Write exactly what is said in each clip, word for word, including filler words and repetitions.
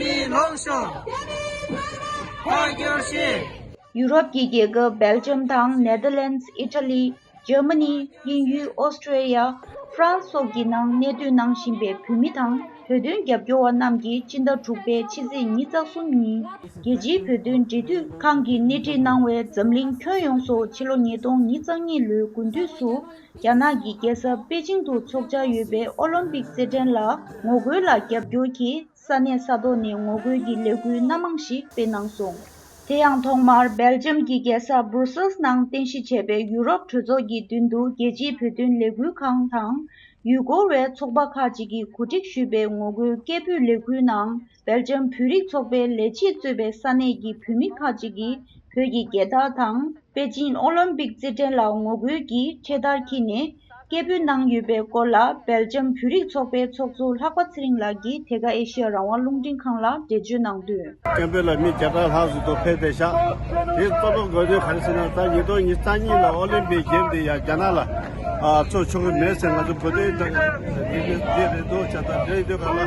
ལོངས་ཤོག་ཕར་རྒྱལ་ཞེས། ཡུ་རོབ་ཀྱི་རྒྱལ་ཁབ་སྦེལ་ཇམ་དང་ནེ་དར་ལན་སི། ཨི་ཊ་ལི། འཇར་མ་ནི། དབྱིན་ཡུལ། ཨོ་སི་ཀྲི་ཡ། ཧྥ་རན་སི་སོགས་ཀྱི་ནང་གནས་སྡོད་གནང་བཞིན་པའི་བོད་མི་དང་བོད་དོན་རྒྱབ་སྐྱོར་བ་རྣམས་ཀྱིས་སྤྱི་ཟླ་དྲུག་པའི་ཕྱི་ཚེས་ཉི་ཤུ་རྩ་གསུམ་ཉིན་རྒྱལ་སྤྱིའི་བོད་དོན་འབྲེལ་མཐུད་ཁང་གིས་སྣེ་ཁྲིད་གནང་བའི་འཛམ་གླིང་ཁྱོན་ཡོངས་སུ་ཕྱི་ལོ་ཉིས་སྟོང་ཉི་ཤུ་རྩ་གཉིས་ལོའི་དགུན་དུས་སུ་རྒྱ་ནག་གི་རྒྱལ་ས་པེ་ཅིང་དུ་འཚོགས་འཆར་ཡོད་པའི་ཨོ་ལིམ་པིག་རྩེད་འགྲན་ལ་ངོ་རྒོལ་ལ་རྒྱབ་སྐྱོར་གྱིས་ས་གནས་ས་ཐོག་ནས་ངོ་རྒོལ་གྱི་ལས་འགུལ་སྣ་མང་ཞིག་སྤེལ་གནང་སོང་། དེ་ཡང་ཐོག་མར་སྦེལ་ཇམ་གྱི་རྒྱལ་ས་སྦུ་སེལ་སི་ནང་རྟེན་གཞི་བྱས་པའི་ཡུ་རོབ་གྲོས་ཚོགས་ཀྱི་མདུན་དུ་རྒྱལ་སྤྱིའི་བོད་དོན་ལས་འགུལ་ཁང་དང་ཡུ་གུར་བའི་ཚོགས་པ་ཁག་ཅིག་གིས་གོ་སྒྲིག་ཞུས་པའི་ངོ་རྒོལ་སྐད་འབོད་ལས་འགུལ་ནང་སྦེལ་ཇམ་བོད་རིགས་ཚོགས་པའི་ལས་བྱེད་གཙོས་པའི་ས་གནས་ཀྱི་བོད་མི་ཁག་ཅིག་གིས་བོད་ཀྱི་རྒྱལ་དར་དང་པེ་ཅིན་ཨོ་ལིམ་པིག་རྩེད་འགྲན་ལ་ངོ་རྒོལ་གྱི་འཕྲེད་དར་འཁྱེར་ནས། སྐད་འབོད་གནང་ཡོད་པའི་སྐོར་ལ་སྦེལ་ཇམ་བོད་རིགས་ཚོགས་པའི་ཚོགས་གཙོ་ལྷག་པ་ཚེ་རིང་ལགས་ཀྱིས་དེ་ག་ཨེ་ཤི་ཡ་རང་དབང་རླུང་འཕྲིན་ཁང་ལ་འགྲེལ་བརྗོད་གནང་དོན། སྐད་འབོད་ལ་མི་བརྒྱ་ཕྲག་ལྷག་ཙམ་འདུག་ཕེབས་བསྡད་ཤག་དེ་གཙོ་བོ་དགོས་དོན་ག་རེ་ཟེར་ན། ད་ཉིས་སྟོང་ཉི་ཤུ་རྩ་གཉིས་ལ་ཨོ་ལིམ་པིག་གེམ་དེ་ཡང་རྒྱ་ནག་ལ་ཨ་ཚོགས་ཆོག་གི་མེད་ཟེར་ང་ཚོ་བོད་དོན་དང་འདི་འདི་རེད་འདུག་བྱས་ཙང་འདི་འདི་ག་ལ་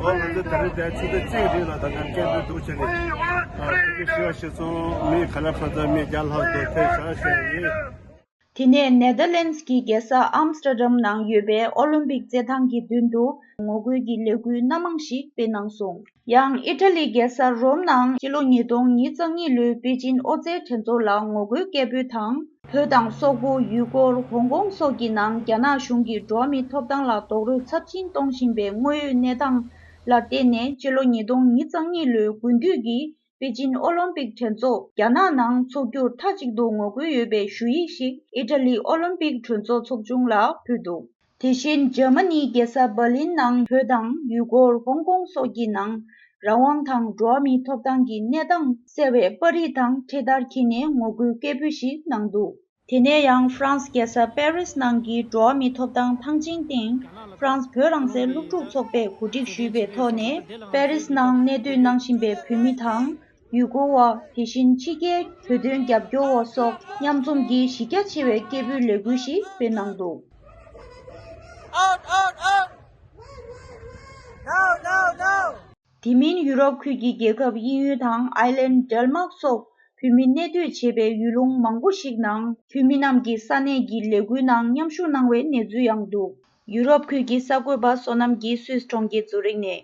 ཨོ་ང་ཚོ་ད་རེས་དེ་ཆུ་ཚོད་གཅིག་རིང་ལ་ད་ལྟ་སྐད་འབོད་འདུག་བྱས་ནས་ཨ་ཐུགས་རྗེ་ཆེ་ཞུ་བ་ཞིག་སོང་། མི་ག་ལ་ཕར་ཚུར་མི་བརྒྱ་ལྷག་ཙམ་ཕེབས་ཤག་ཞུ་ཡ་ཡིན། དེ་ནས་ནེ་དར་ལེན་སི་གི་རྒྱལ་ས་ཨམ་སི་ཏྲ་ཌམ་ནང་ཡོད་པའི་ཨོ་ལིམ་པིག་རྩེད་ཐང་གི་མདུན་དུ་ངོ་རྒོལ་གྱི་ལས་འགུལ་སྣ་མང་ཞིག་སྤེལ་གནང་སོང་། ཡང་ཨི་ཊ་ལིའི་རྒྱལ་ས་རོམ་ནང་སྤྱི་ལོ་ཉིས་སྟོང་ཉི་ཤུ་རྩ་གཉིས་ལོའི་པེ་ཅིན་ཨོ་རྩལ་འགྲན་ཚོགས་ལ་ངོ་རྒོལ་སྐད་འབོད་དང་། བོད་དང་སོག་པོ། ཡུ་གུར། ཧོང་ཀོང་སོགས་ཀྱི་ནང་རྒྱ་ནག་གཞུང་གིས་འགྲོ་བ་མིའི་ཐོབ་ཐང་ལ་རྡོག་རོལ་ཚབས་ཆེན་གཏོང་བཞིན་པའི་དངོས་ཡོད་གནས་སྟངས་ལ་བརྟེན་ནས་སྤྱི་ལོ་ཉིས་སྟོང་ཉི་ཤུ་རྩ་གཉིས་ལོའི་དགུན་དུས་ཀྱི་པེ་ཅིན་ཨོ་ལིམ་པིག་འགྲན་ཚོགས་རྒྱ་ནག་ནང་འཚོགས་རྒྱུར་མཐའ་གཅིག་ཏུ་ངོ་རྒོལ་ཡོད་པའི་ཞུ་ཡིག་ཞིག་ཨི་ཊ་ལིའི་ཨོ་ལིམ་པིག་གྲོས་ཚོགས་ཚོགས་ཆུང་ལ་ཕུལ་འདུག་དེ་བཞིན་འཇར་མ་ནིའི་རྒྱལ་ས་འབར་ལིན་ནང་བོད་དང་ཡུ་གུར། ཧོང་ཀོང་སོགས་ཀྱི་ནང་རང་དབང་དང་འགྲོ་བ་མིའི་ཐོབ་ཐང་གི་གནས་སྟངས་གསལ་བའི་པར་རིས་དང་འཕྲེད་དར་འཁྱེར་ནས་ངོ་རྒོལ་སྐད་འབོད་ཞིག་གནང་འདུག་དེ་ནས་ཡང་ཧྥ་རན་སི་རྒྱལ་ས་པེ་རིས་ནང་གི་འགྲོ་བ་མིའི་ཐོབ་ཐང་ཐང་ཆེན་སྟེང་ཧྥ་རན་སི་བོད་རང་བཙན་སློབ་ཕྲུག་ཚོགས་པས་གོ་སྒྲིག་ཞུས་པའི་ཐོག་ནས་པེ་རིས་ནང་གནས་སྡོད་གནང་བཞིན་པའི་བོད་མི་དང་ཡུ་གུར་བ། དེ་བཞིན་ཕྱི་རྒྱལ་བོད་དོན་རྒྱབ་སྐྱོར་བ་སོགས་མཉམ་འཛོམས་ཀྱིས་གཞི་རྒྱ་ཆེ་བའི་སྐད་འབོད་ལས་འགུལ་ཞིག་སྤེལ་གནང་འདུག Out, out, out! No, no, no! དེ་མིན་ཡུ་རོབ་ཁུལ་གྱི་རྒྱལ་ཁབ་དབྱིན་ཡུལ་དང་ཨའི་ལན། ཌེན་མཱག་སོགས་བོད་མི་གནས་སྡོད་བྱེད་པའི་ཡུལ་ལུང་མང་པོ་ཞིག་ནང་བོད་མི་རྣམས་ཀྱིས་ས་གནས་ཀྱི་ལས་འགུལ་ནང་མཉམ་ཞུགས་གནང་བའི་གནས་ཚུལ་ཡང་འདུག་ཡུ་རོབ་ཁུལ་གྱི་གསར་འགོད་པ་བསོད་ནམས་ཀྱིས་སུད་སི་གྲོང་ཁྱེར་ཛུ་རིག་ནས།